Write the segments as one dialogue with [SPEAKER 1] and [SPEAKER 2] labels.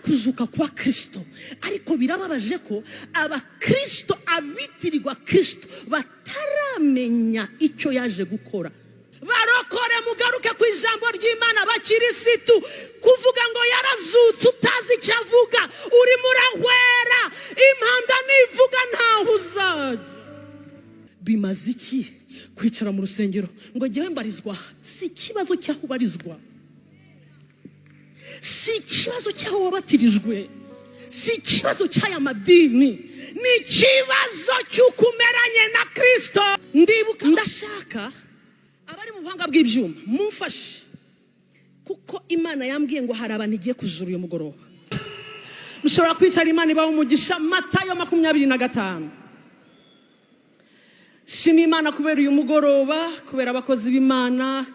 [SPEAKER 1] Kuzuka kwa Kirisito, ariko birababaje ko abakirisito, abitirirwa Kirisito, bataramenya icyo yaje gukora. Barokore, mugaruke ku ijambo ry'Imana. Bakirisitu, kuvuga ngo yarazutse utazi icyo avuga, urimo urahwera. Impanda nivuga ntaho uzajya. Bimaze iki kwicara mu rusengero ngo ngewe mbarizwa? Si ikibazo cy'aho ubarizwa, si ikibazo cy'aho wabatirijwe, si ikibazo cy'aya madini, ni ikibazo cy'uko umeranye na Kirisito. Ndibuka, ndashaka abari mu buhanga bw'ibyuma mumfashe, kuko Imana yambwiye ngo hari abantu igiye kuzura uyu mugoroba. Mushobora kwicara. Imana ibaha umugisha. Matayo 25. Shima Imana kubera uyu mugoroba, kubera abakozi b'Imana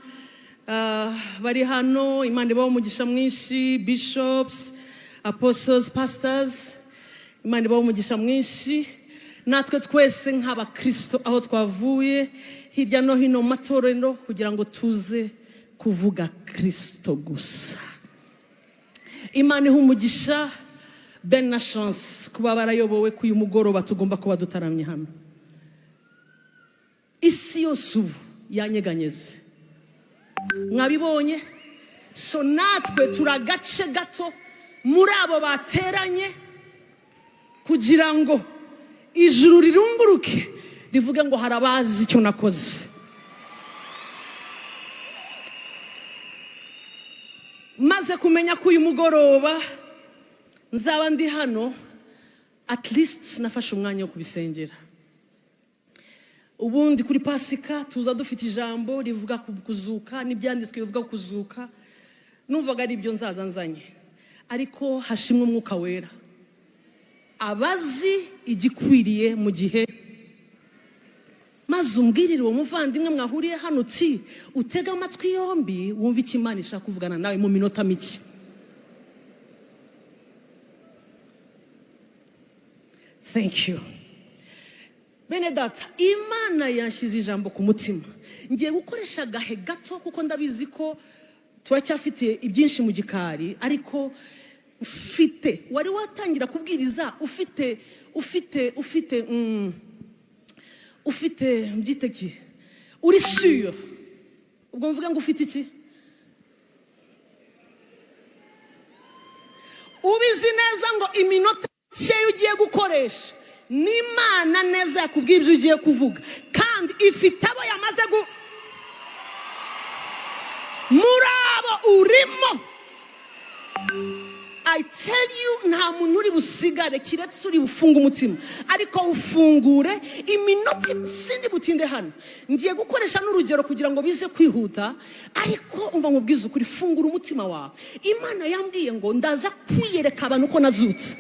[SPEAKER 1] bari hano. Imana ibaha umugisha mwinshi. Bishops, apostles, pastors, Imana ibaha umugisha mwinshi. Natwe twese nk'abakristo, aho twavuye hirya no hino mu matorero kugira ngo tuze kuvuga Kristo gusa, Imana iha umugisha Ben na Chance kuba barayobowe ku uyu mugoroba tugomba kuba dutaramye hano. Isi yose ubu yanyeganyeze, mwabibonye. So natwe turi agace gato muri abo bateranye kugira ngo ijuru rirunguruke rivuge ngo hari abazi icyo nakoze. Maze kumenya ko uyu mugoroba nzaba ndi hano, at least nafashe umwanya wo kubisengera. Ubundi kuri Pasika tuza dufite ijambo rivuga ku kuzuka n'ibyanditswe bivuga ku kuzuka. Numvaga ari ibyo nzaza nzanye, ariko hashimwe Umwuka Wera abazi igikwiriye mu gihe. Maze umbwirire uwo muvandimwe mwahuriye hano uti: "Utege amatwi yombi, wumve icyo Imana ishaka kuvugana nawe mu minota mike." Thank you. Bene data, Imana yashyize ijambo ku mutima. Ngiye gukoresha agahe gato kuko ndabizi ko turacyafite ibyinshi mu gikari, ariko ufite wari watangira kubwiriza, ufite mbyite ki, uri sûr. Ubwo mvuge ngo ufite iki? Ubizi neza ngo iminota mikeya ugiye gukoresha n'Imana neza yakubwiye ibyo ugiye kuvuga, kandi ifite abo yamaze gu muri abo urimo. I tell you, nta muntu uri busigare kiretse uri bufunge umutima. Ariko ufungure iminota, sindi butinde hano. Ngiye gukoresha n'urugero kugira ngo bize kwihuta, ariko umva nkubwize ukuri, fungura umutima wawe. Imana yambwiye ngo ndaza kwiyereka abantu ko nazutse.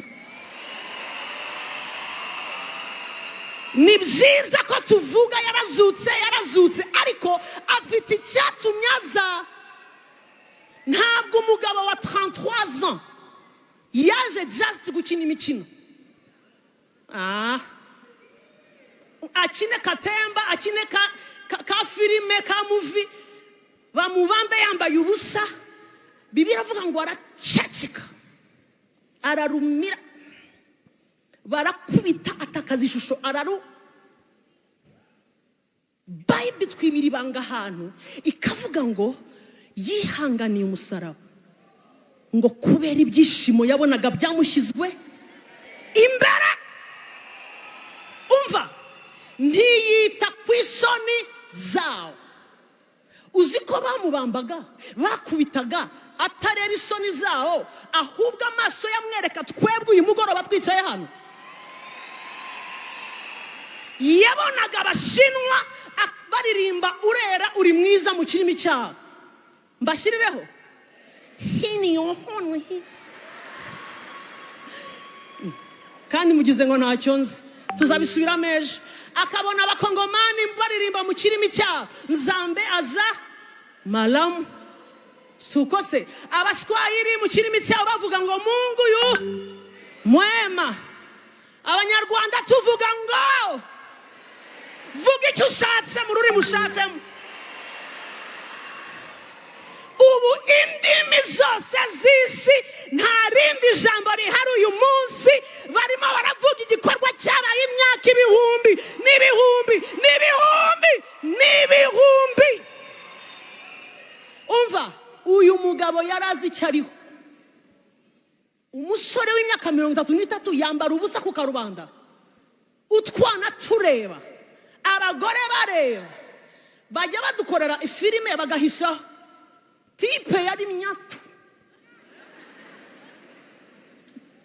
[SPEAKER 1] Ni byiza ko tuvuga yarazutse, yarazutse, ariko afite icyatumye aza. Ntabwo umugabo wa 33 ans yaje just gukina imikino. Akine katemba, akine ka filime, ka movie, bamubambe yambaye ubusa. Bibiliya iravuga ngo araceceka, ararumira, barakubita, atakaza ishusho, araru. Bible twibira ibanga ahantu ikavuga ngo yihanganiye umusaraba ngo kubera ibyishimo yabonaga byamushyizwe imbere. Umva, ntiyita ku isoni zawo. Uzi ko bamubambaga, bakubitaga, atareba isoni zawo, ahubwo amaso yamwereka twebwe uyu mugoroba twicaye hano. Yabonaga Abashinwa baririmba "Urera uri mwiza" mu kirimi cyabo. Mbashyirireho hini yohono hi. Kandi mugize ngo ntacyo nzi, tuzabisubiramo ejo. Akabona Abakongomani baririmba mu kirimi cyabo "Nzambe aza malamu", si uko se? Abaswahili mu kirimi cyabo bavuga ngo "Mungu yu mwema". Abanyarwanda tuvuga ngo vuga icyo ushatse mu rurimi ushatsemo. Ubu indimi zose z'isi nta rindi. Rindi jambo rihari uyu munsi, barimo baravuga igikorwa cyabaye imyaka ibihumbi n'ibihumbi n'ibihumbi n'ibihumbi. Umva, uyu mugabo yari azi icyo ariho. Umusore w'imyaka 33 yambara ubusa ku karubanda, utwana tureba, abagore bareba, bajya badukorera ifilime bagahishaho. Type yari myatu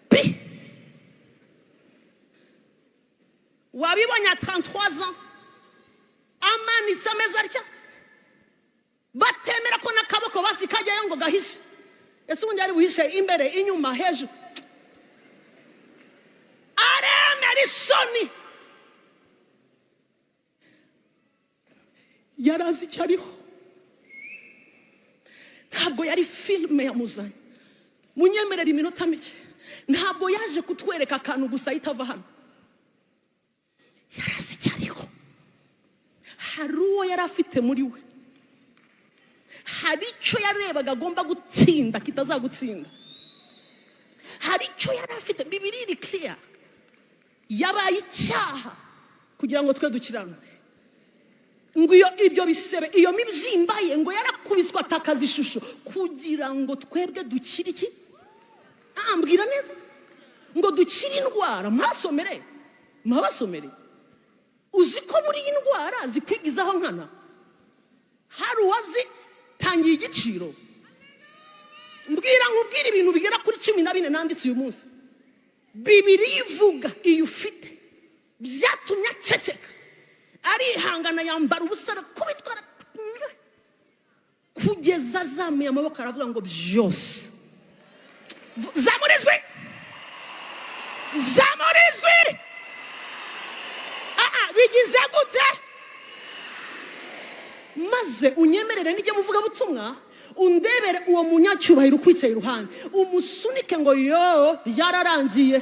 [SPEAKER 1] pi wabibonye à 33 ans amanitse ameze atya, batemera ko n'akaboko basi kajyayo ngo gahishe. Ese ubundi yari buhishe imbere, inyuma, hejuru? Aremera isoni. Yari azi icyo ariho. Ntabwo yari filime yamuzanye. Munyemerera iminota mike. Ntabwo yaje kutwereka akantu gusa ahita ava hano. Yari azi icyo ariho. Hari uwo yari afite muri we, hari icyo yarebaga agomba gutsinda kitazagutsinda. Hari icyo yari afite. Bibiri iri clear: yabaye icyaha kugira ngo twe dukiranwe. Ngo iyo ibyo bisebe, iyo mibyimba ye, ngo yarakubiswe atakaza ishusho kugira ngo twebwe dukire iki? Ambwira neza, ngo dukire indwara. Mwasomere, mwabasomere. Uzi ko buriya indwara zikwigizaho nkana hari uwazitangiye igiciro? Mbwira, nkubwire ibintu bigera kuri 14 nanditse uyu munsi. Bibiri ivuga iyo ufite byatumye aceceka, arihangana, yambara ubusa, arakubitwa, kugeza azamuye amaboko aravuga ngo byose. Zamura ijwi, zamura ijwi. Bigize gute? Maze unyemerere nijye muvugabutumwa, undebere uwo munyacyubahiro ukwicaye iruhande, umusunike ngo yo byararangiye.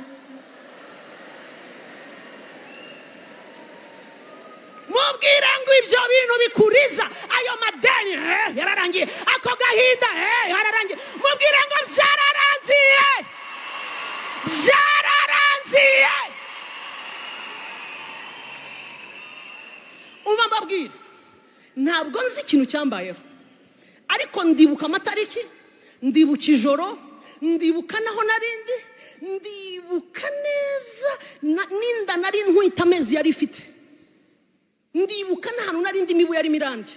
[SPEAKER 1] Mubwire ngo ibyo bintu bikuriza, ayo madeni, yararangiye, ako gahinda, yararangiye. Mubwire ngo byararangiye, byararangiye. Umva mbabwire, ntabwo nzi ikintu cyambayeho, ariko ndibuka amatariki, ndibuka ijoro, ndibuka naho narindi, ndibuka neza n'inda nari ntwite amezi yari ifite, ndibuka n'ahantu narindi imibu yari mirambye.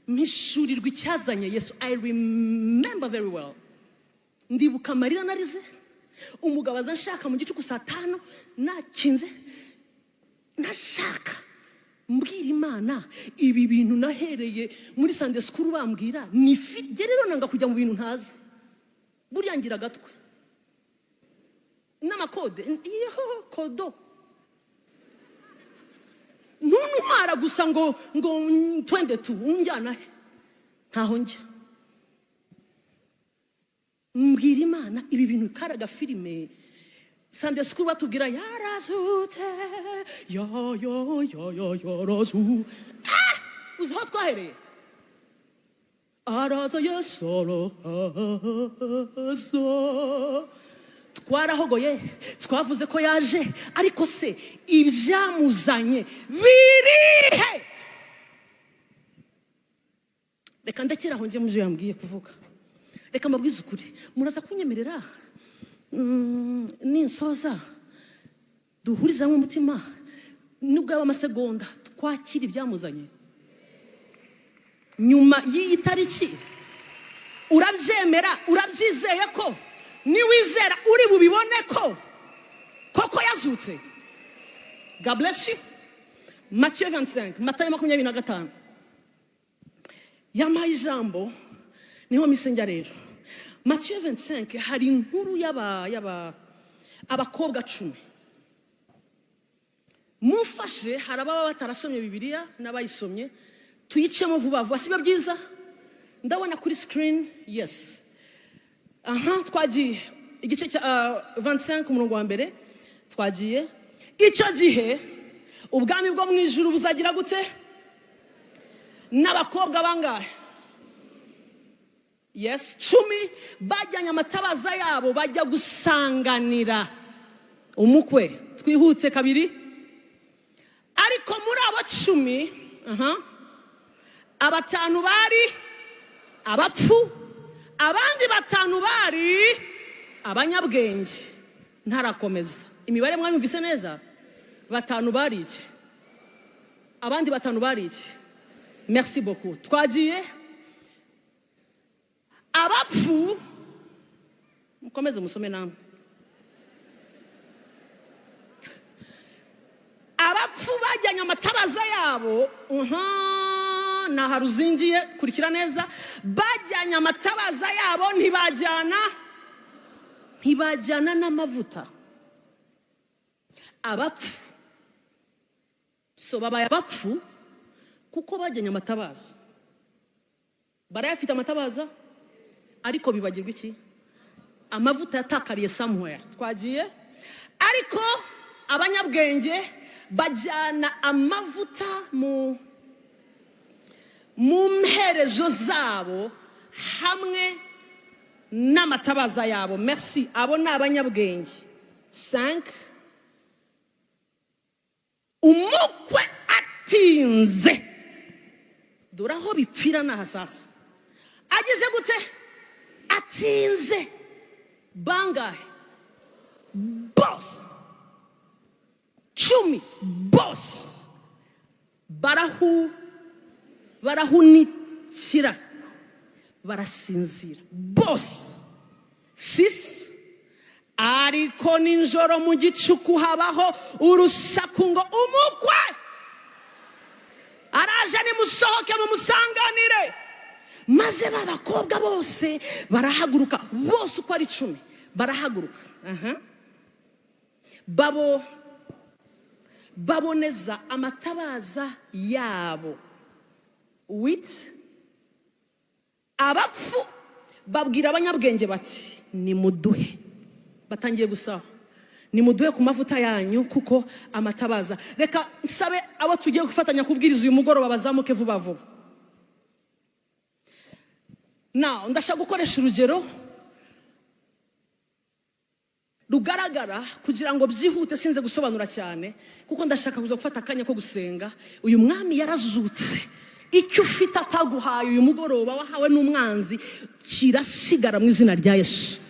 [SPEAKER 1] Mpishurirwa icyazanye Yesu. I remember very well. Ndibuka amarira narize. Umugabo aza nshaka mu gicuku saa 5, nakinze, ntashaka. Mbwira Imana ibi bintu nahereye muri Sunday school bambwira ni fi. Rero nanga kujya mu bintu ntazi. Buriya ngira agatwe n'amakode iyo kodo ntuntwara gusa ngo twende tu unjyana he? Ntaho njya. Mbwira Imana ibi bintu kari agafilime Sunday school batubwira, yarazutse, yo yo yo yo, yarazu. Ah, uzi aho twahereye? Araza Yesu, araza. Twarahogoye, twavuze ko yaje, ariko se ibyamuzanye birihe? Reka ndekere aho njye mu byo yambwiye kuvuga. Reka mbabwize ukuri, muraza kunyemerera ninsoza duhurize hamwe umutima, nubwo yaba amasegonda, twakira ibyamuzanye nyuma y'iyi tariki. Urabyemera? Urabyizeye ko niwizera uri bubibone ko koko yazutse? God bless you. Mathieu 25, Matayo 25. Yampaye ijambo, niho mise njya. Rero Mathieu 25 hari inkuru y'aba abakobwa 10. Mumfashe, hari ababa batarasomye Bibiliya n'abayisomye, tuyicemo vuba vuba, sibyo byiza? Ndabona kuri screen, yes. Aha twagiye igice cya 25, umurongo wa mbere. Twagiye. Icyo gihe ubwami bwo mu ijuru buzagira gute n'abakobwa bangahe? Yes, 10 bajyanye amatabaza yabo bajya gusanganira umukwe. Twihutse kabiri. Ariko muri abo 10, aha, abatanu bari abapfu, abandi batanu bari abanyabwenge. Ntarakomeza, imibare mwayumvise neza? Batanu bari iki? Abandi batanu bari iki? Merci beaucoup. Twagiye. Abapfu, mukomeze musome namwe. Abapfu bajyanye amatabaza yabo, naha ruzingiye, kurikira neza. Bajyanye amatabaza yabo, ntibajyana n'amavuta. Abapfu so babaye abapfu kuko bajyanye amatabaza, barayafite amatabaza, ariko bibagirwa iki? Amavuta yatakariye somewhere. Twagiye. Ariko abanyabwenge bajyana amavuta mu mperezo zabo hamwe n'amatabaza yabo. Merci. Abo ni abanyabwenge. 5. Umukwe atinze, dore aho bipfira ni aha sasa. Ageze gute? Atinze. Bangahe? Bose 10, bose barahunikira, barasinzira bose. 6. Ariko nijoro mu gicuku habaho urusaku ngo: "Umukwe araje, nimusohoke mumusanganire." Maze ba bakobwa bose barahaguruka, bose uko ari 10 barahaguruka. Aha. Babo baboneza amatabaza yabo. 8. Abapfu babwira abanyabwenge bati: "Nimuduhe." Batangiye gusaba: "Nimuduhe ku mavuta yanyu kuko amatabaza." Reka nsabe abo tugiye gufatanya kubwiriza uyu mugoroba bazamuke vuba vuba. Now, ndashaka gukoresha urugero rugaragara kugira ngo byihute, sinze gusobanura cyane, kuko ndashaka kuza gufata akanya ko gusenga. Uyu mwami yarazutse. Icyo ufite ataguhaye uyu mugoroba, wahawe n'umwanzi, kirasigara mu izina rya Yesu.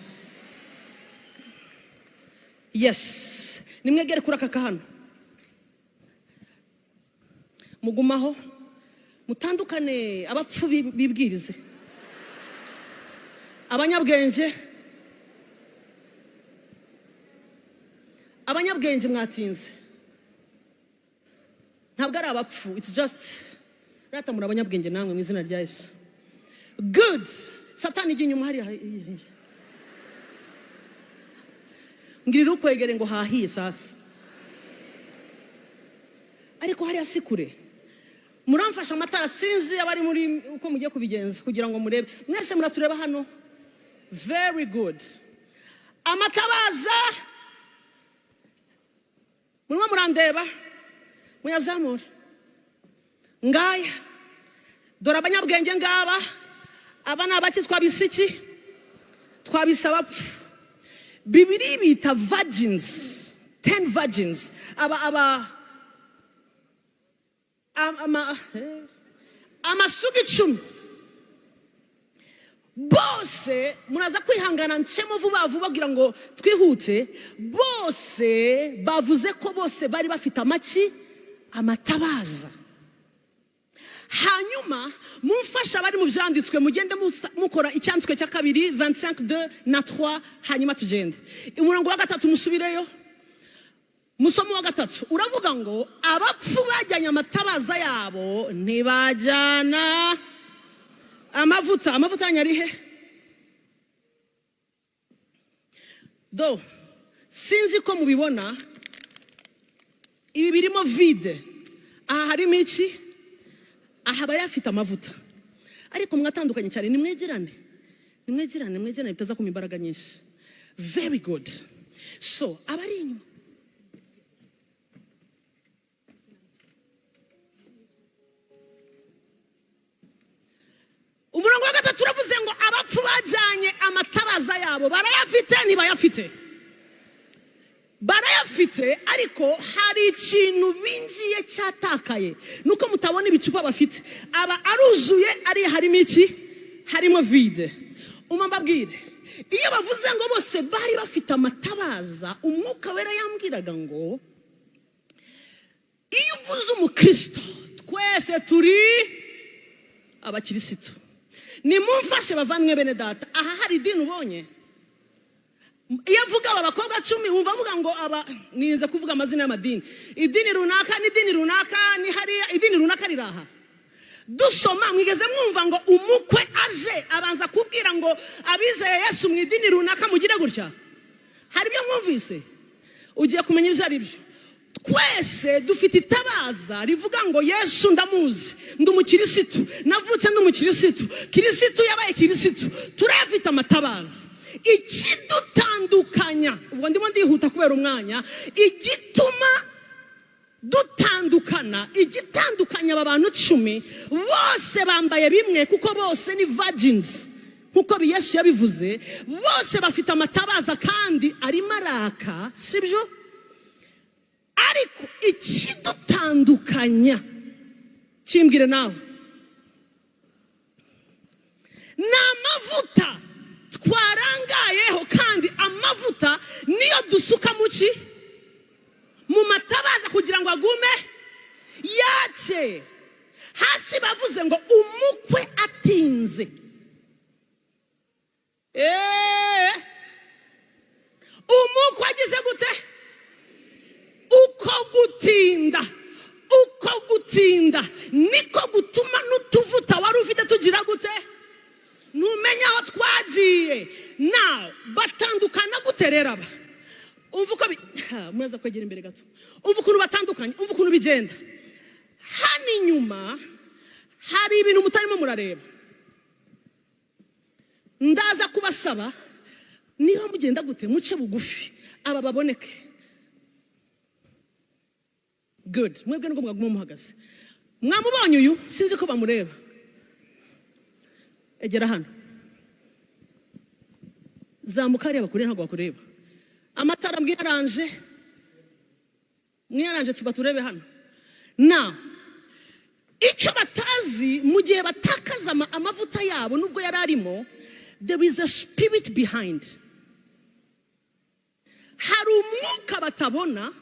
[SPEAKER 1] Yes, nimwegere kuri aka hano, mugumaho, mutandukane. Abapfu bibwirize abanyabwenge. Abanyabwenge mwatinze, ntabwo ari abapfu, it's just rata muri abanyabwenge namwe mu izina rya Yesu. Good. Satani ijya inyuma hariya. Ngirira ukwegere ngo hahiye sasa, ariko hariya si kure. Muramfasha amatara, sinzi abari muri uko mugiye kubigenza kugira ngo murebe. Mwese muratureba hano? Very good. Amatabaza murimo murandeba, muyazamure. Ngaya, dore abanyabwenge ngaba. Aba ni abaki? Twabise iki? Twabise abapfu. Bibiri bita virgins, 10 virgins. Aba amasugi 10 bose, muraza kwihangana ncemo vuba vuba kugira ngo twihute. Bose bavuze ko bose bari bafite amaki? Amatabaza. Hanyuma mumfasha abari mu byanditswe, mugende mukora icyanditswe cya kabiri, 25 2 na 3, hanyuma tugende umurongo wa gatatu. Musubireyo musomo wa gatatu, uravuga ngo abapfu bajyanye amatabaza yabo, ntibajyana amavuta. Amavuta yanyu ari he? Do, sinzi ko mubibona, ibi birimo vide. Aha harimo iki? Aha bari afite amavuta, ariko mwatandukanye cyane. Nimwegerane, nimwegerane, nimwegerane, bitaza kuma imbaraga nyinshi. Very good. So abari inyuma, umurongo wa gatatu uravuze ngo Abapfu bajyanye amatabaza yabo, barayafite? Ntibayafite? Barayafite, ariko hari ikintu binjiye cyatakaye, nuko mutabona ibicupa bafite. Aba aruzuye, ari harimo iki? Harimo vide. Uma mbabwire, iyo bavuze ngo bose bari bafite amatabaza, Umwuka Wera yambwiraga ngo iyo uvuze umukristo, twese turi abakirisitu. Nimumfashe bavandimwe, bene Data, aha hari idini ubonye? Iyo avuga aba bakobwa 10, wumva avuga ngo aba, nirinze kuvuga amazina y'amadini, idini runaka n'idini runaka, ni hariya idini runaka riri aha. Dusoma, mwigeze mwumva ngo umukwe aje abanza kubwira ngo abizeye Yesu mu idini runaka mugire gutya? Hari ibyo mwumvise? Ugiye kumenya ibyo ari byo. Twese dufite itabaza rivuga ngo Yesu ndamuzi, ndi umukirisitu, navutse ndi umukirisitu, Kirisitu yabaye kirisitu. Turayafite amatabaza. Ikidutandukanya, ubwo ndimo ndihuta kubera umwanya, igituma dutandukana, igitandukanya aba bantu 10, bose bambaye bimwe kuko bose ni virgins nkuko Yesu yabivuze, bose bafite amatabaza kandi arimo araka, sibyo? Ariko ikidutandukanya, kimbwire nawe, ni amavuta twarangayeho, kandi amavuta niyo dusuka mu ki? Mu matabaza, kugira ngo agume yake. Hasi bavuze ngo umukwe atinze. Umukwe agize gute? Uko gutinda, uko gutinda niko gutuma n'utuvuta wari ufite tugira gute? Ntumenya aho twagiye. Nawe batandukana gute rero aba? Umva uko muraza kwegera imbere gato. Umva ukuntu batandukanye, umva ukuntu bigenda. Hano inyuma hari ibintu mutarimo murareba. Ndaza kubasaba, niba mugenda gute, muce bugufi aba baboneke. Good. Mwebwe nubwo mwaguma muhagaze, mwamubonye uyu? Sinzi ko bamureba. Egera hano, zamuka hariya bakureba. Ntabwo bakureba. Amatara mwiyaranje, mwiyaranje, tuba turebe hano. Na icyo batazi, mu gihe batakaza amavuta yabo, nubwo yari arimo, there is a spirit behind. Hari umwuka batabona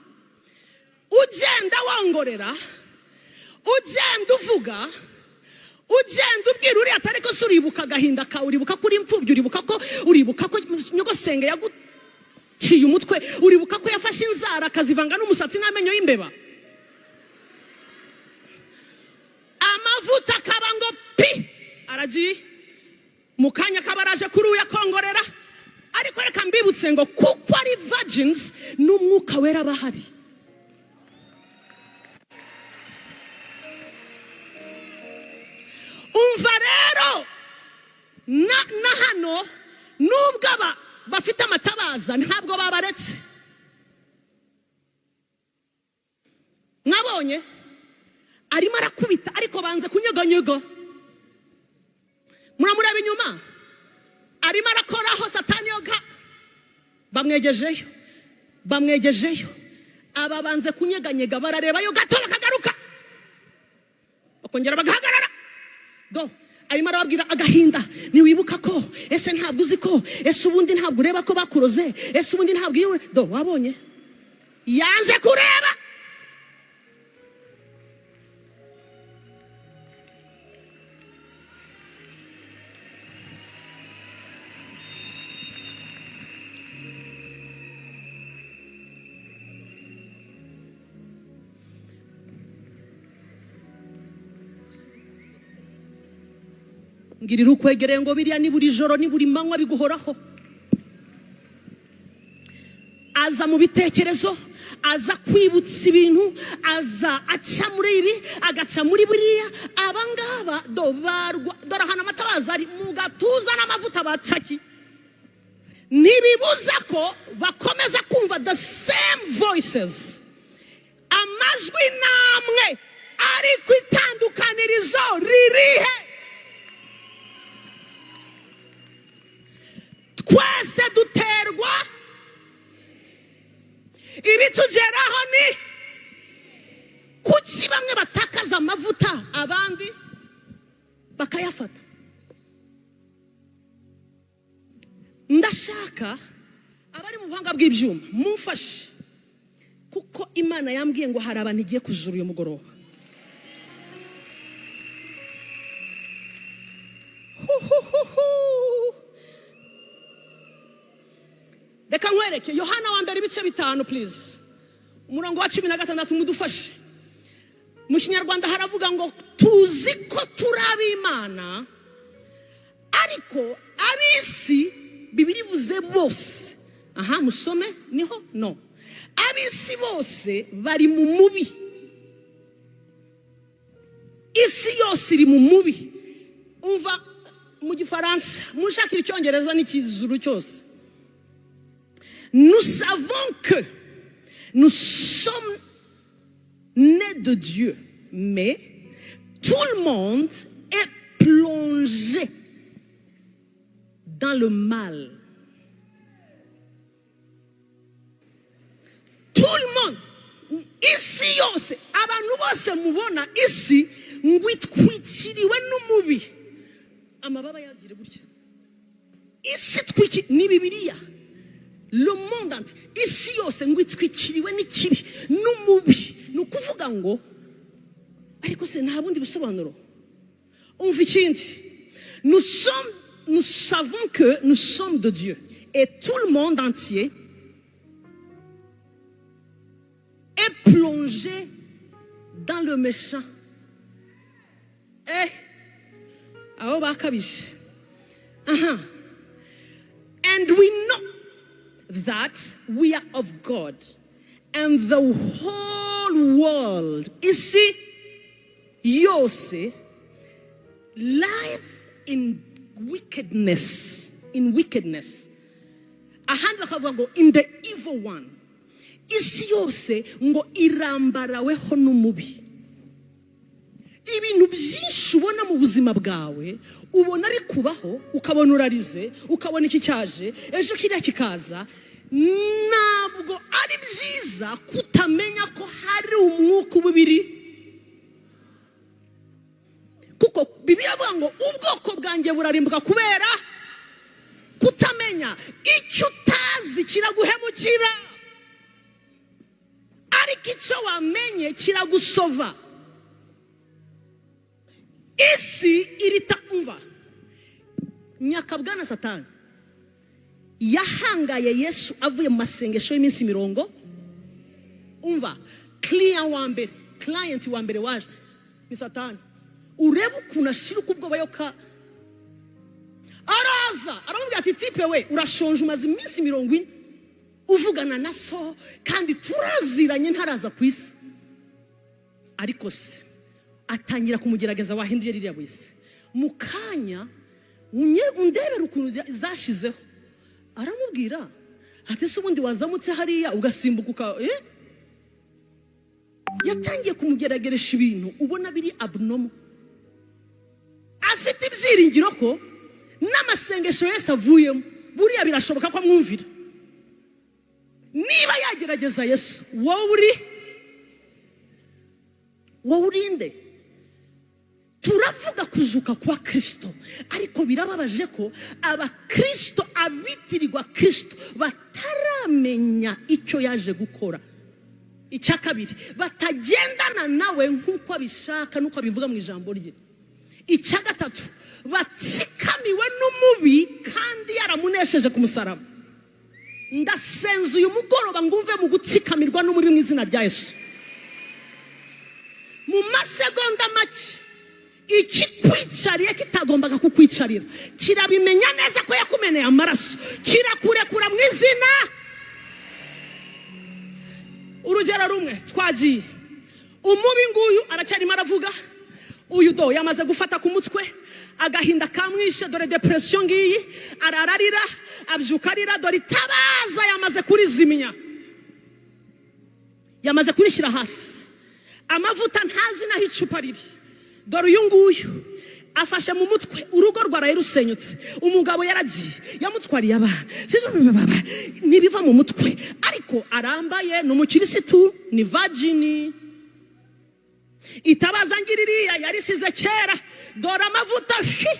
[SPEAKER 1] ugenda wongorera, ugenda uvuga, ugenda ubwira uriya atari ko se uribuka agahinda kawe? Uribuka ko uri imfubyi? Uribuka ko nyogosenge yaguciye umutwe? Uribuka ko yafashe inzara akazivanga n'umusatsi n'amenyo y'imbeba? Amavuta akaba ngo pi, aragiye. Mu kanya akaba araje kuri uyu akongorera. Ariko reka mbibutse ngo kuko ari virgins, n'Umwuka Wera bahari. Umva rero, na hano nubwo aba bafite amatabaza, ntabwo babaretse. Mwabonye arimo arakubita, ariko banze kunyeganyega. Muramureba inyuma arimo arakoraho Satani yoga. Bamwegejeyo, bamwegejeyo, aba banze kunyeganyega, bararebayo gato bakagaruka, bakongera bagahagarara. Do arimo arababwira agahinda: ntiwibuka ko? Ese ntabwo uzi ko? Ese ubundi ntabwo ureba ko bakuroze? Ese ubundi ntabwo iyo do wabonye? Yanze kureba. Ngirira ukwegereye ngo biriya ni buri joro, ni buri manywa biguhoraho. Aza mu bitekerezo, aza kwibutsa ibintu, aza aca muri ibi, agaca muri buriya. Aba ngaba do barwa, dore ahantu amatabaza ari mu gatuza n'amavuta bacaki. Ntibibuza ko bakomeza kumva the same voices, amajwi namwe, ariko itandukanirizo ririhe? Twese duterwa ibitugeraho. Ni kuki bamwe batakaza amavuta, abandi bakayafata? Ndashaka abari mu buhanga bw'ibyuma mumfashe, kuko Imana yambwiye ngo hari abantu igiye kuzura uyu mugoroba. Huhuhuhu. Reka nkwereke Yohana wa mbere ibice 5, please, umurongo wa 16, mudufashe. Mu Kinyarwanda haravuga ngo: "Tuzi ko turi ab'Imana, ariko ab'isi," Bibiri ivuze bose, aha musome niho no, "ab'isi bose bari mu mubi." Isi yose iri mu mubi. Umva mu Gifaransa, mushakira Icyongereza n'Ikizuru cyose: "Nous savons que nous sommes nés de Dieu, mais tout le monde est plongé dans le mal." Tout le monde, isi yose, abantu bose mubona, isi ngo itwikiriwe n'umubi. Amababa yagire gutya, isi twiki ni Bibiliya. Le monde entier, isi yose ngo itwikiriwe n'ikibi, n'umubi. Ni ukuvuga ngo ariko se nta bundi busobanuro? Umva ikindi: Nous savons que nous sommes de Dieu et tout le monde entier est plongé dans le méchant." Abo bakabije aha. "And we know that we are of God and the whole world," isi yose, "lieth in wickedness." In wickedness. Ahandi bakavuga ngo "in the evil one". Isi yose ngo irambaraweho n'umubi. Ibintu byinshi ubona mu buzima bwawe, ubona bikubaho, ukabona urarize, ukabona iki cyaje, ejo kiriya kikaza, ntabwo ari byiza kutamenya ko hari umwuka ububiri, kuko Bibiliya avuga ngo ubwoko bwanjye burarimbuka kubera kutamenya. Icyo utazi kiraguhemukira, ariko icyo wamenye kiragusova. Isi irita. Umva, nyakabwana Satani yahangaye Yesu avuye mu masengesho y'iminsi 40. Umva, kiriya wa mbere, client wa mbere waje ni Satani. Urebe ukuntu ashira ubwoba yo ka araza aramubwira ati: "Type we, urashonje, umaze iminsi 40 uvugana na so, kandi turaziranye ntaraza ku isi." Ariko se atangira kumugerageza: "Wahinduye ririya buye se mu kanya, undebere ukuntu zashizeho." Aramubwira ati: "Se ubundi wazamutse hariya ugasimbuka uka?" Yatangiye kumugerageresha ibintu ubona biri abnormal, afite ibyiringiro ko n'amasengesho yose avuyemo buriya birashoboka ko amwumvira. Niba yagerageza Yesu, wowe uri, wowe urinde? Turavuga kuzuka kwa Kirisito, ariko birababaje ko abakirisito, abitirirwa Kirisito, bataramenya icyo yaje gukora. Icya kabiri, batagendana nawe nk'uko abishaka n'uko abivuga mu ijambo rye. Icya gatatu, batsikamiwe n'umubi kandi yaramunesheje ku musaraba. Ndasenza uyu mugoroba ngo umve mu gutsikamirwa n'umubi mu izina rya Yesu. Mu masegonda make, ikikwicariye kitagombaga kukwicarira kirabimenya neza ko yakumeneye amaraso, kirakurekura mu izina. Urugero rumwe twagiye, umubi nguyu aracyarimo aravuga. Uyu do yamaze gufata ku mutwe, agahinda kamwishe, dore depression ngiyi, arararira, abyuka arira. Dore itabaza yamaze kurizimya, yamaze kurishyira hasi, amavuta ntazi n'aho icupa riri. Dore uyu nguyu Afashe mu mutwe, urugo rwaraye rusenyutse, umugabo yaragiye, yamutwariye abana, ntibiva mu mutwe. Ariko arambaye, ni umukirisitu, ni virgin. Itabaza ngiririya yarisize kera. Dore amavuta shi,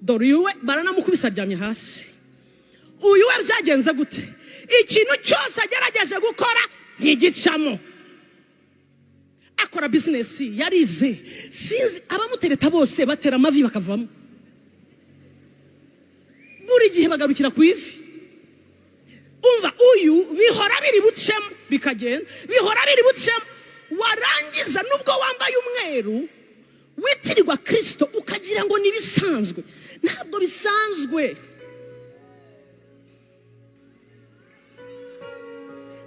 [SPEAKER 1] dore uyu we baranamukubise, aryamye hasi. Uyu we byagenze gute? Ikintu cyose agerageje gukora ntigicamo. Akora business, yarize, sinzi, abamutereta bose batera amavi bakavamo. Buri gihe bagarukira ku ivi. Umva, uyu bihora biri bucemo bikagenda, bihora biri bucemo. Warangiza, nubwo wambaye umweru, witirirwa Kirisito, ukagira ngo ni ibisanzwe. Ntabwo bisanzwe,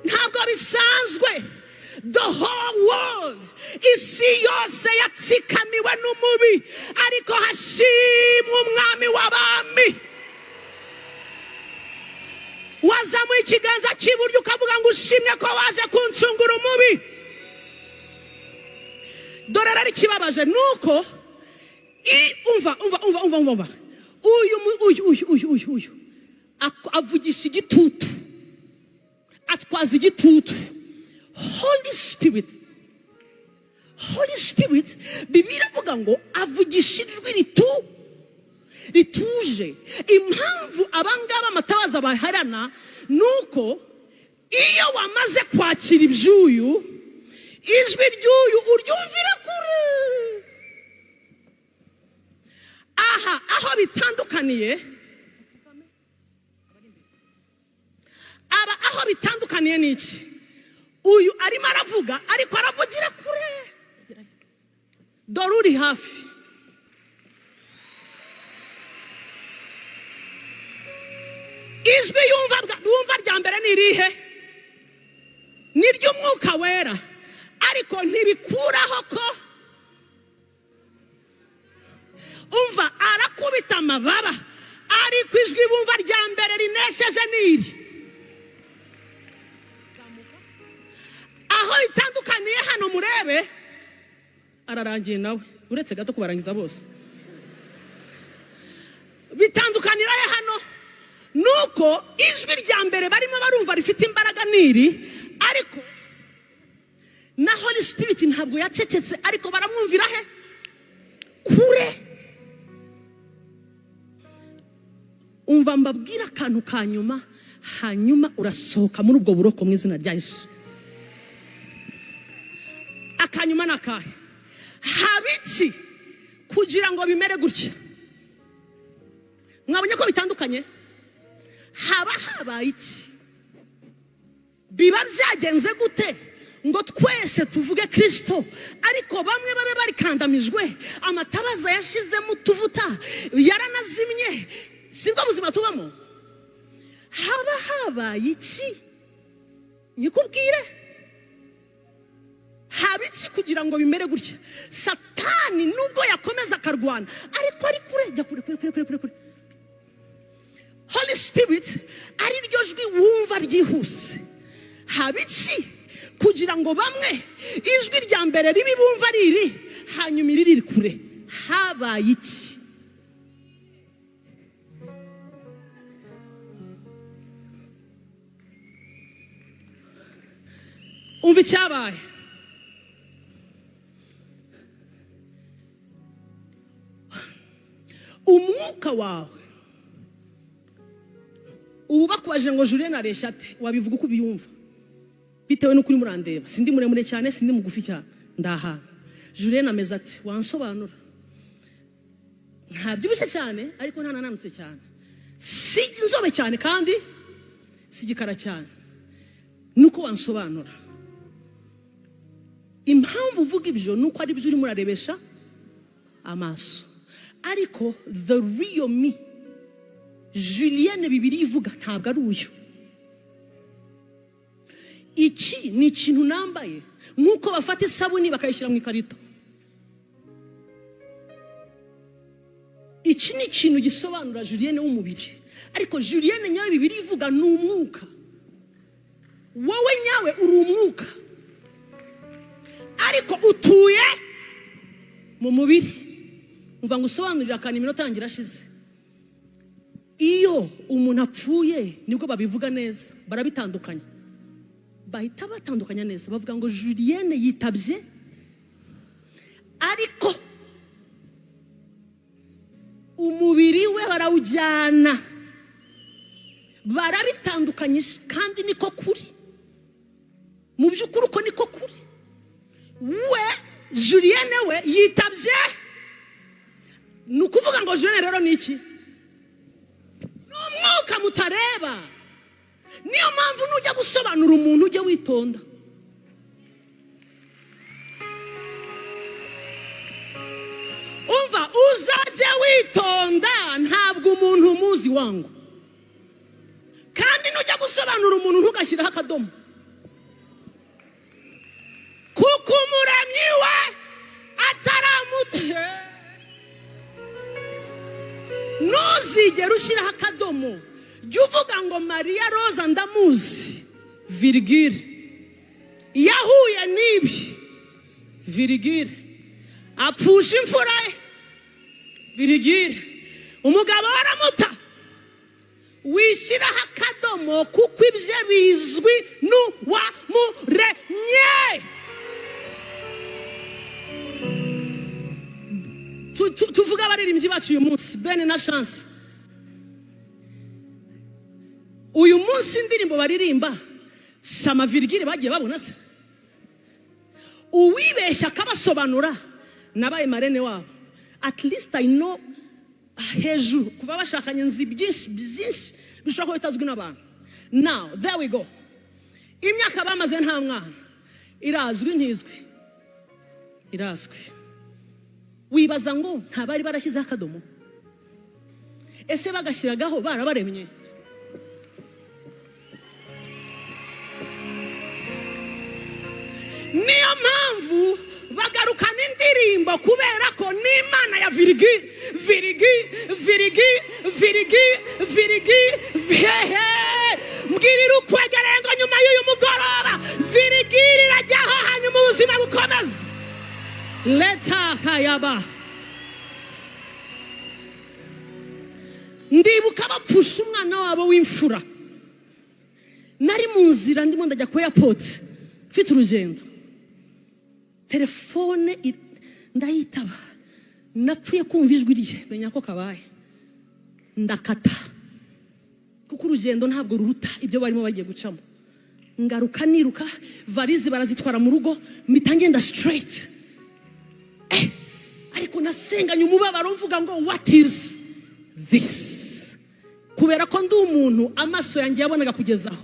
[SPEAKER 1] ntabwo bisanzwe. The whole world, isi yose yatsikamiwe n'umubi, ariko hashimwe Umwami w'abami wazamuye ikiganza cy'iburyo ukavuga ngo: "Ushimwe ko waje kuncungura umubi." Dore rero ikibabaje ni uko umva, umva, umva, umva, umva, uyu uyu uyu uyu uyu uyu avugisha igitutu, atwaza igitutu. Holy Spirit, Holy Spirit, Bibiliya iravuga ngo avugisha ijwi rituje. Impamvu abangaba amatabaza baharana ni uko iyo wamaze kwakira iby'uyu, ijwi ry'uyu uryumvira kure. Aha aho bitandukaniye, aba aho bitandukaniye ni iki? Uyu arimo aravuga, ariko aravugira kure. Dore uri hafi. Ijwi yumva rya mbere ni irihe? Ni iry'Umwuka Wera, ariko ntibikuraho ko, umva, arakubita amababa, ariko ijwi bumva rya mbere rinesheje ni iri. Aho bitandukaniye hano murebe, ararangiye nawe, uretse gato kubarangiza bose. Bitandukanira he hano? Nuko ijwi rya mbere barimo barumva rifite imbaraga niri, ariko na Holy Spirit ntabwo yacecetse, ariko baramwumvira he? Kure. Umva mbabwira akantu ka nyuma, hanyuma urasohoka muri ubwo buroko mu izina rya Yesu. Akanyuma ni akahe? Haba iki kugira ngo bimere gutya? Mwabonye ko bitandukanye. Haba habaye iki? Biba byagenze gute ngo twese tuvuge Kirisito, ariko bamwe babe barikandamijwe, amatabaza yashizemo utuvuta yaranazimye? Sibwo buzima tubamo? Haba habaye iki? Nyikubwire. Haba iki kugira ngo bimere gutya? Satani nubwo yakomeza akarwana, ariko ari kure. Jya kure, kure, kure, kure, kure. Holy Spirit ari ryo jwi wumva ryihuse. Haba iki kugira ngo bamwe ijwi rya mbere ribi bumva ari iri, hanyuma iri riri kure? Habaye iki? Umva icyabaye. Umwuka wawe ubu, bakubajije ngo Julien areshya ate, wabivuga uko ubyumva bitewe n'uko urimo urandeba. Sindi muremure cyane, sindi mugufi cyane, ndaha. Julien ameze ati? Wansobanura? Ntabyibushye cyane, ariko ntanananutse cyane. Si inzobe cyane kandi si igikara cyane. Nuko wansobanura. Impamvu uvuga ibyo ni uko ari byo urimo urarebesha amaso, ariko the real me, Julienne Bibiliya ivuga, ntabwo ari uyu. Iki ni ikintu nambaye nk'uko bafata isabuni bakayishyira mu ikarito. Iki ni ikintu gisobanura Julienne w'umubiri, ariko Julienne nyawe Bibiliya ivuga ni umwuka. Wowe nyawe uri umwuka, ariko utuye Mu mubiri. Umva ngo usobanurire akantu, iminota yanjye irashize. Iyo umuntu apfuye nibwo babivuga neza, barabitandukanya, bahita batandukanya neza, bavuga ngo Julienne yitabye, ariko umubiri we barawujyana. Barabitandukanyije kandi niko kuri. Mu by'ukuri uko niko kuri. We Julienne we yitabye, ni ukuvuga ngo Julienne rero ni iki? Ni umwuka mutareba. Niyo mpamvu nujya gusobanura umuntu ujye witonda. Umva, uzajye witonda, ntabwo umuntu umuzi wangu. Kandi nujya gusobanura umuntu ntugashyiraho akadomo, kuko umuremyi we ataramute. Ntuzigere ushyiraho akadomo. Jya uvuga ngo Mariya Roza ndamuzi, virgule, yahuye n'ibi, virgule, apfusha imfura ye, virgule, umugabo aramuta. Wishyiraho akadomo kuko ibye bizwi n'uwamuremye. Tuvuge abaririmbyi bacu uyu munsi, Bene na Chance. Uyu munsi indirimbo baririmba si ama virgule bagiye babona se? Uwibeshya akabasobanura, nabaye marraine wabo, at least I know hejuru kuva bashakanye, nzi byinshi byinshi bishobora kuba bitazwi n'abantu. Now there we go. Imyaka bamaze nta mwana irazwi, ntizwi? Irazwi. Wibaza ngo nta bari barashyizeho akadomo? Ese bagashyiragaho barabaremye? Niyo mpamvu bagarukana indirimbo, kubera ko n'Imana ya virgule, virgule, virgule, virgule, virgule. Hehe, mbwirira ukwegereye ngo nyuma y'uyu mugoroba virgule irajyaho, hanyuma ubuzima bukomeze. Leta kayaba. Ndibuka bapfusha umwana wabo w'imfura, nari mu nzira ndimo ndajya ku airport, mfite urugendo, telefone ndayitaba, napfuye kumva ijwi rye menya ko kabaye, ndakata kuko urugendo ntabwo ruruta ibyo barimo bagiye gucamo. Ngaruka niruka, valise barazitwara mu rugo, mpita ngenda straight. Ariko nasenganye umubabaro mvuga ngo what is this? Kubera ko ndi umuntu amaso yanjye yabonaga kugezaho.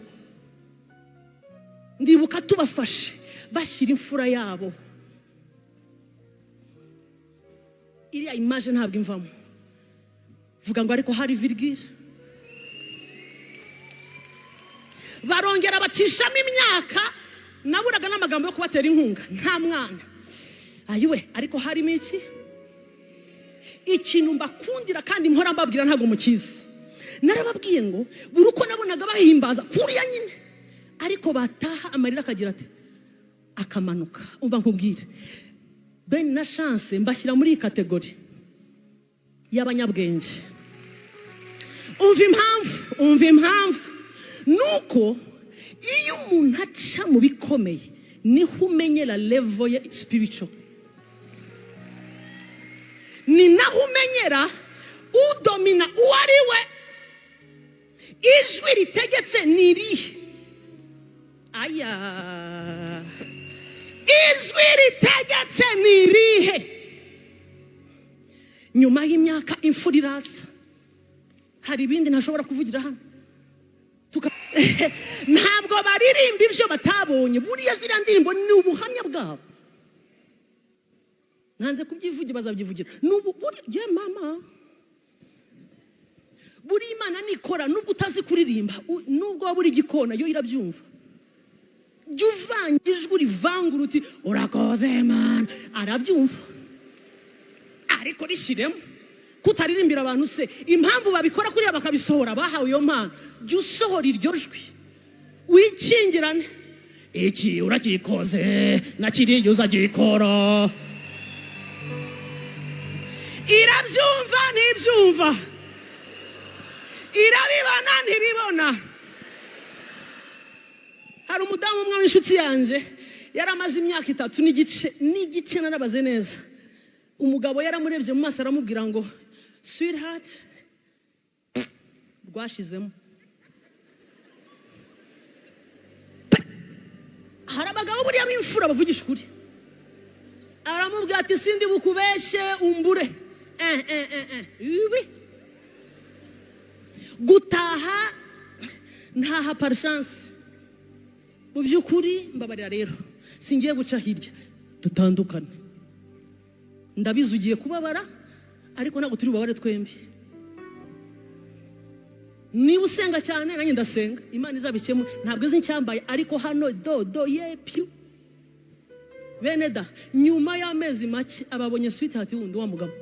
[SPEAKER 1] Ndibuka tubafashe bashyira imfura yabo, iriya image ntabwo imvamo. Vuga ngo ariko hari virgule. Barongera bacishamo imyaka, naburaga n'amagambo yo kubatera inkunga, nta mwana ayiwe. Ariko harimo iki ikintu mbakundira kandi mpora mbabwira, ntabwo mukizi. Narababwiye ngo buri uko nabonaga bahimbaza kuriya nyine, ariko bataha amarira akagira ati akamanuka. Umva nkubwire, Ben na Chance mbashyira muri iyi catégorie y'abanyabwenge. Umva impamvu, umva impamvu nuko iyo umuntu aca mu bikomeye niho umenyera level ye spiritual, ni naho umenyera udomina uwo ari we. Ijwi ritegetse ni irihe? Aya, ijwi ritegetse ni irihe? Nyuma y'imyaka imfura iraza, hari ibindi ntashobora kuvugira hano. Ntabwo baririmba ibyo batabonye. Buriya ziriya ndirimbo ni ubuhamya bwabo, ntanze kubyivugira, bazabyivugira. N'ubu ye mama, buri Imana nikora, nubwo utazi kuririmba, nubwo waba uri igikona, yo irabyumva. Jya uvanga ijwi, urivangura uti urakoze Mana, arabyumva. Ariko rishyiremo kutaririmbira abantu se, impamvu babikora kuriya bakabisohora, bahawe iyo mpano. Jya usohora iryo jwi wikingirane, iki urakikoze na kiriya uzagikora. Irabyumva ntibyumva, irabibona ntibibona. Hari umudamu umwe w'inshuti yanjye yari amaze imyaka 3 n'igice, narabaze neza. Umugabo yaramurebye mu maso, aramubwira ngo: "Sweetheart, rwashizemo." Hari abagabo buriya b'imfura bavugisha ukuri. Aramubwira ati: "Sindi bukubeshye umbure." Ibi gutaha ntaha par chance. Mu by'ukuri mbabarira rero, singiye guca hirya, dutandukane. Ndabizi ugiye kubabara, ariko ntabwo turi bubabare twembi. Niba usenga cyane, nanjye ndasenga, Imana izabikemura. Ntabwo izi ncyambaye, ariko hano do do ye piyu. Bene da, nyuma y'amezi make ababonye sweetheart wundi wa mugabo.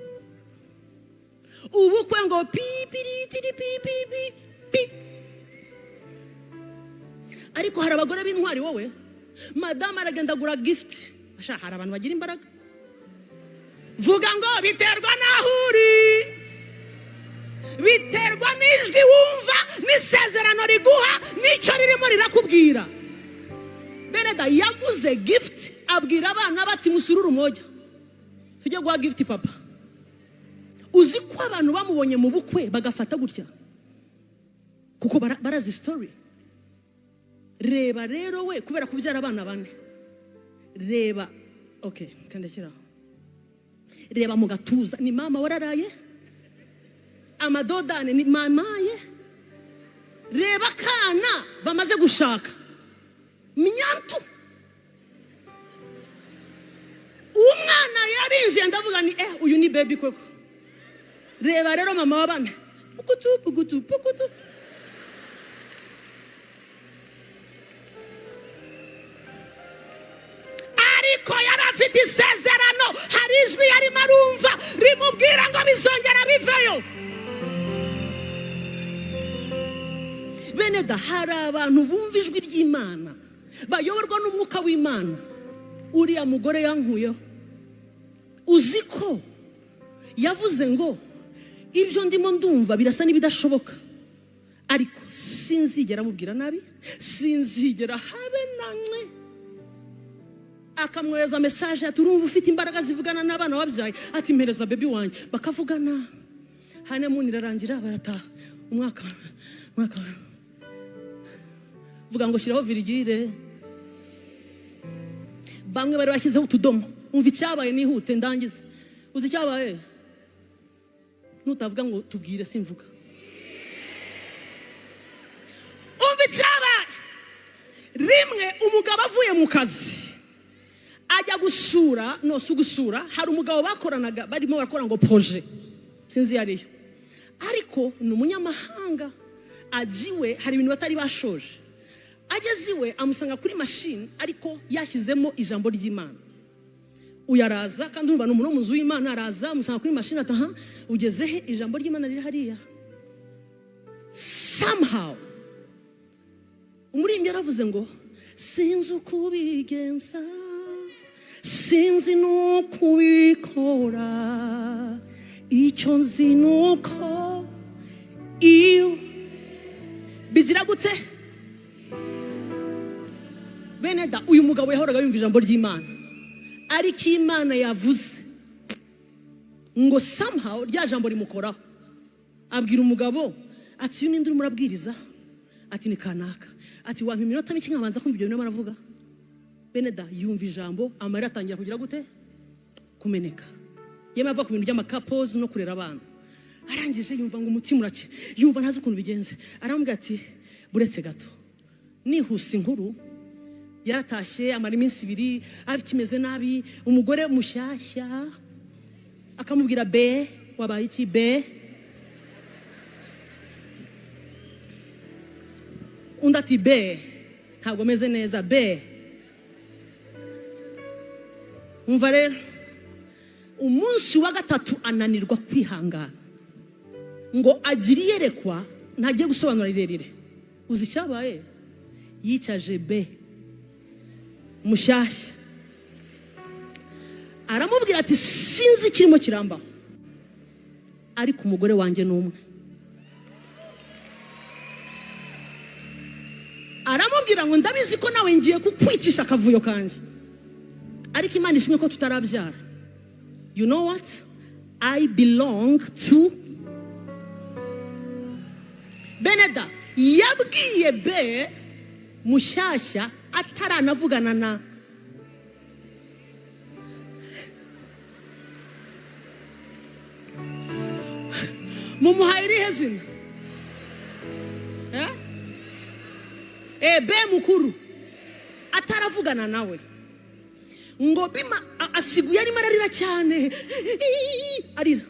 [SPEAKER 1] Ubukwe ngo pi piri tiri pi pi pi pi. Ariko hari abagore b'intwari. Wowe madamu aragenda agura gift. Sha, hari abantu bagira imbaraga. Vuga ngo biterwa n'aho uri, biterwa n'ijwi wumva n'isezerano riguha n'icyo ririmo rirakubwira. Beneda yaguze gift, abwira abana bati: "Musururu moja, tujye guha gift papa." Uzi ko abantu bamubonye mu bukwe bagafata gutya, kuko barazi story. Reba rero, we kubera kubyara abana bane, reba, okay, kandekeraho. Reba mu gatuza, ni mama wararaye amadodane, ni mama ye. Reba akana bamaze gushaka minyantu. Umwana yarinjiye, ndavuga ni uyu ni baby koko. Reba rero mama w'abana, pukutu pukutu pukutu. Ariko yari afite isezerano, hari ijwi yarimo arumva rimubwira ngo bizongera biveyo. Bene da, hari abantu bumva ijwi ry'Imana, bayoborwa n'umwuka w'Imana. Uriya mugore yankuyeho. Uzi ko yavuze ngo: "Ibyo ndimo ndumva birasa n'ibidashoboka, ariko sinzigera amubwira nabi, sinzigera habe namwe." Akamwohereza message ati: "Urumva ufite imbaraga zivugana n'abana wabyaye?" Ati: "Mpereza baby wanjye." Bakavugana, honeymoon irarangira, barataha. Umwaka, umwaka, vuga ngo shyiraho virgule. Bamwe bari bashyizeho utudomo. Umva icyabaye, nihute ndangize. Uzi icyabaye? Nutavuga ngo tubwire, simvuga. Umva icyabaye. Rimwe umugabo avuye mu kazi ajya gusura, no si ugusura, hari umugabo bakoranaga, barimo barakora ngo projet, sinzi iyo ariyo, ariko ni umunyamahanga. Ajya iwe, hari ibintu batari bashoje. Ageze iwe amusanga kuri mashini, ariko yashyizemo ijambo ry'Imana. Uyu araza, kandi urumva ni umuntu wo mu nzu y'Imana. Araza amusanga kuri mashini, ati: "Aha ugeze he?" "Ijambo ry'Imana riri hariya." Somehow umuririmbyi yaravuze ngo: "Sinzi uko ubigenza, sinzi n'uko ubikora, icyo nzi ni uko iyo bigira gute." Bene da, uyu mugabo yahoraga yumva ijambo ry'Imana, ariko Imana yavuze ngo somehow rya jambo rimukoraho. Abwira umugabo ati: "Uyu ninde urimo urabwiriza?" Ati: "Ni kanaka." Ati: "Wampa iminota mike nkabanza kumva ibyo bintu aravuga?" Bene da, yumva ijambo, amarira atangira kugira gute? Kumeneka. Yemwe ava ku bintu by'amakapozi no kurera abana. Arangije yumva ngo umutima urake, yumva ntazi ukuntu bigenze. Aramubwira ati: "Buretse gato." Nihuse inkuru, yaratashye, amara iminsi 2 akimeze nabi. Umugore mushyashya akamubwira: "Be, wabaye iki be?" Undi ati: "Be, ntabwo meze neza be." Umva rero, umunsi wa gatatu ananirwa kwihangana ngo agire iyerekwa. Ntagiye gusobanura rirerire. Uzi icyabaye? Yicaje be mushyashya, aramubwira ati: "Sinzi ikirimo kirambaho." Ariko umugore wanjye ni umwe. Aramubwira ngo ndabizi ko nawe ngiye kukwicisha akavuyo kanjye, ariko Imana ishimwe ko tutarabyara. You know what? I belong to Beneda. Yabwiye be mushyashya ataranavugana na mumuhaye irihe zina? Eh? Be mukuru ataravugana nawe ngo bima asiguye arimo ararira cyane, arira,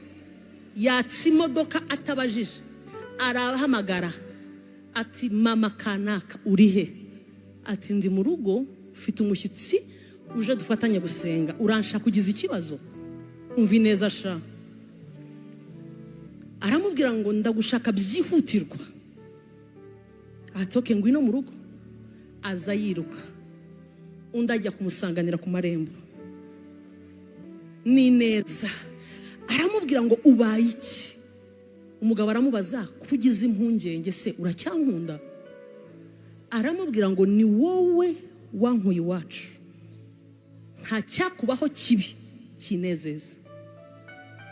[SPEAKER 1] yatsa imodoka atabajije, arahamagara ati: "Mama kanaka, uri he?" Ati: "Ndi mu rugo, ufite umushyitsi uje dufatanye gusenga, uranshaka ugize ikibazo?" Umva ineza sha. Aramubwira ngo ndagushaka byihutirwa. Ati: "Okay, ngwino mu rugo." Aza yiruka, undi ajya kumusanganira ku marembo. Ni neza. Aramubwira ngo ubaye iki? Umugabo aramubaza: "Ko ugize impungenge se, uracyankunda?" Aramubwira ngo ni wowe wankuye iwacu, nta cyakubaho kibi kinezeza.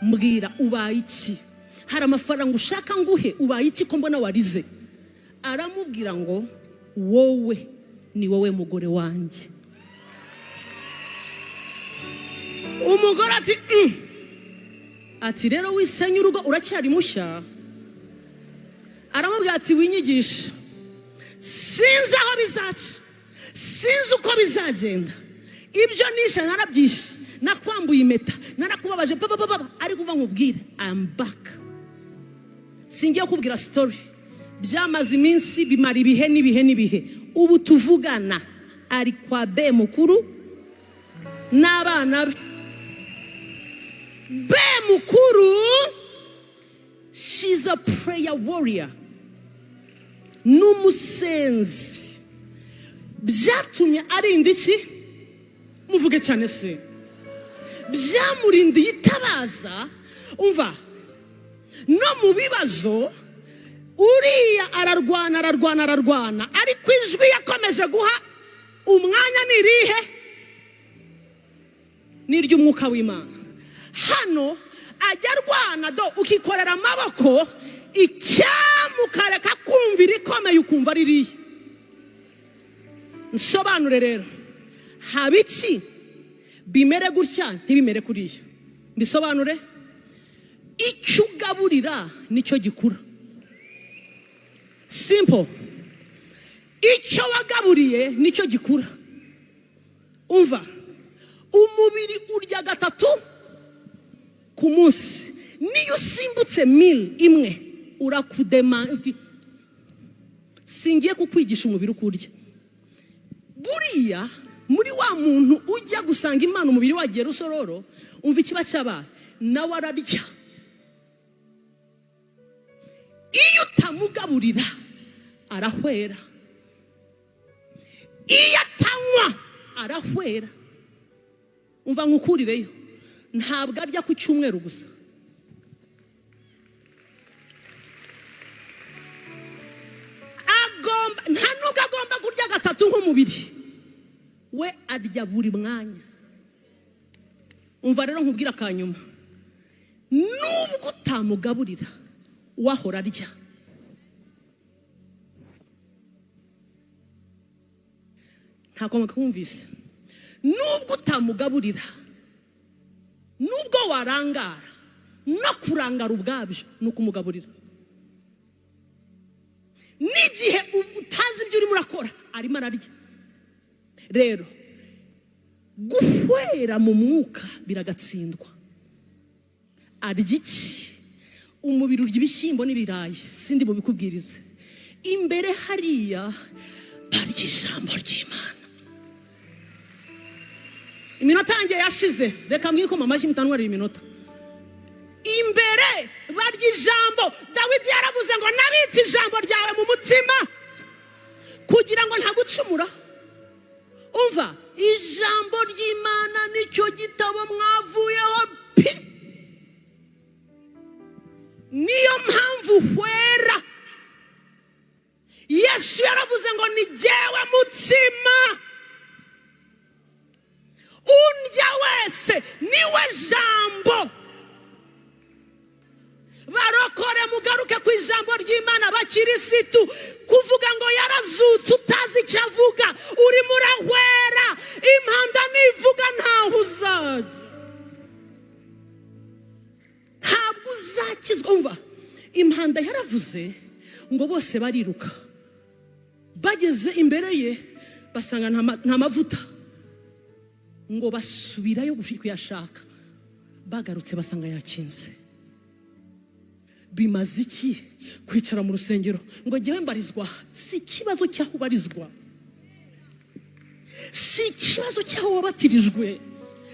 [SPEAKER 1] Mbwira, ubaye iki? Hari amafaranga ushaka nguhe? Ubaye iki ko mbona warize? Aramubwira ngo wowe ni wowe mugore wanjye. Umugore ati Ati rero wisenya urugo, uracyari mushya. Aramubwira ati winyigisha, sinzi aho bizaca, sinzi uko bizagenda, ibyo nishe narabyishe, nakwambuye impeta, narakubabaje, papa papa, ariko uva nkubwire, I'm back. Singiye kubwira story, byamaze iminsi, bimara ibihe n'ibihe n'ibihe. Ubu tuvugana ari kwa be mukuru n'abana be. Be mukuru, she's a prayer warrior, n'umusenzi. Byatumye arinda iki? Muvuge cyane se. Byamurindiye itabaza. Umva, no mu bibazo uriya ararwana, ararwana, ararwana, ariko ijwi yakomeje guha umwanya ni irihe? Ni iry'umwuka w'Imana. Hano ajya arwana do, ukikorera amaboko, icyamukareka kumvira ikomeye, ukumva ari iriya. Nsobanure rero, haba iki bimere gutya ntibimere kuriya? Mbisobanure. Icyo ugaburira nicyo gikura, simple. Icyo wagaburiye nicyo gikura. Umva, umubiri urya gatatu ku munsi. Niyo usimbutse meal imwe urakudema. Singiye kukwigisha umubiri uko urya. Buriya muri wa muntu ujya gusanga Imana umubiri wagiye rusororo, umva ikiba cyabaye, nawe ararya. Iyo utamugaburira arahwera, iyo atanywa arahwera. Umva nkukurireyo, ntabwo arya ku cyumweru gusa. Agomba, nta nubwo agomba kurya gatatu nk'umubiri we, arya buri mwanya. Umva rero nkubwira akanyuma, nubwo utamugaburira wahora arya. Ntabwo kumvise. Nubwo utamugaburira, nubwo warangara, no kurangara ubwabyo ni ukumugaburira. N'igihe utazi ibyo urimo urakora, arimo ararya. Rero guhwera mu mwuka biragatsindwa. Arya iki? Umubiri urya ibishyimbo n'ibirayi, sindi bubikubwirize. Imbere hariya barya ijambo ry'Imana. Iminota yanjye yashize, reka mwikoma amashyi mutantwarira iminota. Imbere barya ijambo. Dawidi yaravuze ngo nabitse ijambo ryawe mu mutima kugira ngo ntagucumura. Umva, ijambo ry'Imana nicyo gitabo mwavuyeho pi. Niyo mpamvu uhwera. Yesu yaravuze ngo: "Ni jyewe mutsima, undya wese." Niwe jambo. Barokore, mugaruke ku ijambo ry'Imana. Bakirisitu, kuvuga ngo yarazutse utazi icyo avuga, urimo urahwera. Impanda nivuga, ntaho uzajya, ntabwo uzakizwa. Umva, impanda yaravuze ngo bose bariruka, bageze imbere ye basanga nta mavuta, ngo basubirayo kuyashaka. Bagarutse basanga yakinze. Bimaze iki kwicara mu rusengero ngo njyewe mbarizwa? Si ikibazo cy'aho ubarizwa, si ikibazo cy'aho wabatirijwe,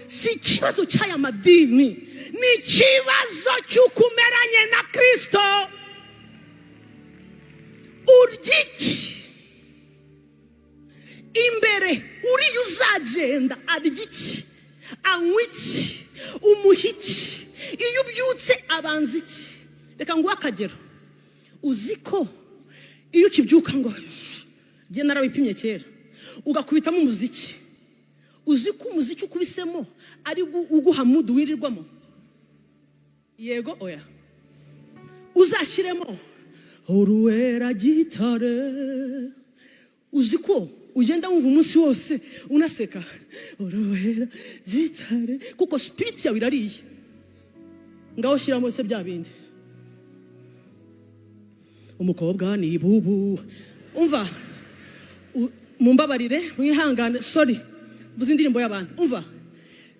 [SPEAKER 1] si ikibazo cy'aya madini, ni ikibazo cy'uko umeranye na Kirisito. Urya iki imbere? Uriya uzagenda arya iki? Anywa iki? Umuha iki? Iyo ubyutse abanza iki? Reka nguhe akagero. Uzi ko iyo ukibyuka, ngo njye narabipimye kera, ugakubitamo umuziki, uzi ko umuziki ukubisemo ari uguha mood wirirwamo? Yego, oya? Uzashyiremo "Uruwera gitare", uzi ko ugenda wumva umunsi wose unaseka? "Uruwera gitare", kuko spirit yawe irariye. Ngaho shyiramo se bya bindi, "Umukobwa ni bubu". Umva, mumbabarire, mwihangane, sorry, mvuze indirimbo y'abantu. Umva,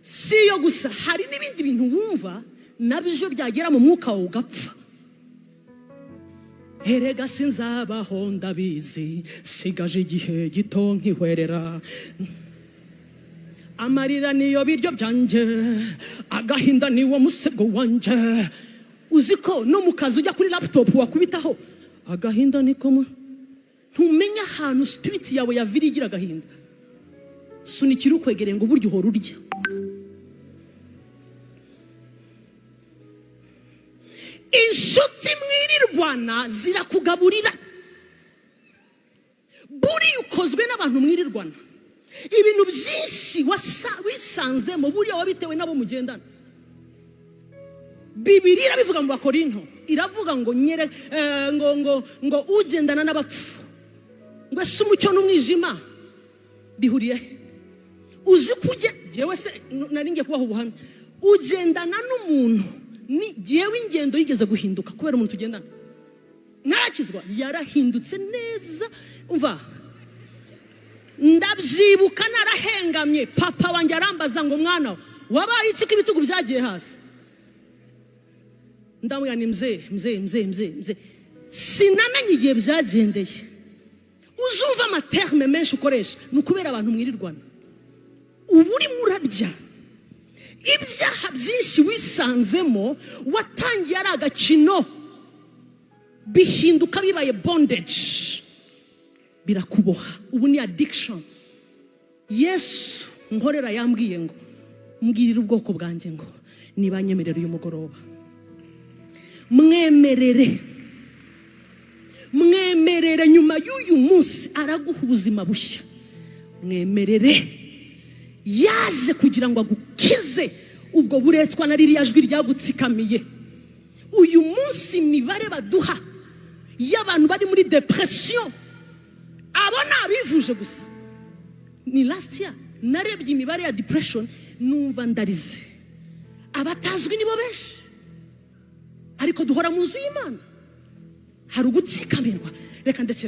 [SPEAKER 1] si iyo gusa, hari n'ibindi bintu wumva nabyo byagera mu mwuka wawe ugapfa. Erega sinzabaho, ndabizi, sigaje igihe gito nkihwerera. Amarira niyo biryo byanjye, agahinda niwo musego wanjye. Uzi ko no mu kazi ujya kuri laptop wakubitaho "Agahinda niko mu", ntumenya ahantu spirit yawe yavira igira agahinda. Sunikira ukwegereye ngo: "Burya uhora urya." Inshuti mwirirwana zirakugaburira. Buriya ukozwe n'abantu mwirirwana. Ibintu byinshi wisanzemo, buriya wabitewe n'abo mugendana. Bibiri irabivuga mu Bakorinto, iravuga ngo nyere ngo ugendana n'abapfu, ngo ese umucyo n'umwijima bihuriye he? Uzi ko ujya, jyewe se nari ngiye kubaha ubuhamya. Ugendana n'umuntu, ni jyewe ingendo yigeze guhinduka kubera umuntu tugendana. Ntarakizwa yarahindutse neza. Umva, ndabyibuka narahengamye, papa wanjye arambaza ngo: "Mwana we, wabaye iki ko ibitugu byagiye hasi?" Ndamubwira ni mzee, mzee, mzee, mzee, mzee. Sinamenye igihe byagendeye. Uzumva amaterme menshi ukoresha ni ukubera abantu mwirirwana. Uba urimo urarya ibyaha byinshi wisanzemo. Watangiye ari agakino, bihinduka bibaye bondage, birakuboha, ubu ni addiction. Yesu nkorera yambwiye ngo mbwirire ubwoko bwanjye ngo nibanyemerera uyu mugoroba, mwemerere, mwemerere, nyuma y'uyu munsi araguha ubuzima bushya. Mwemerere, yaje kugira ngo agukize ubwo buretwa na ririya jwi ryagutsikamiye. Uyu munsi imibare baduha y'abantu bari muri depression, abo ni abivuje gusa. Ni last year narebye imibare ya depression, numva ndarize. Abatazwi nibo benshi, ariko duhora mu nzu y'Imana. Hari ugutsikamirwa. Reka ndekera.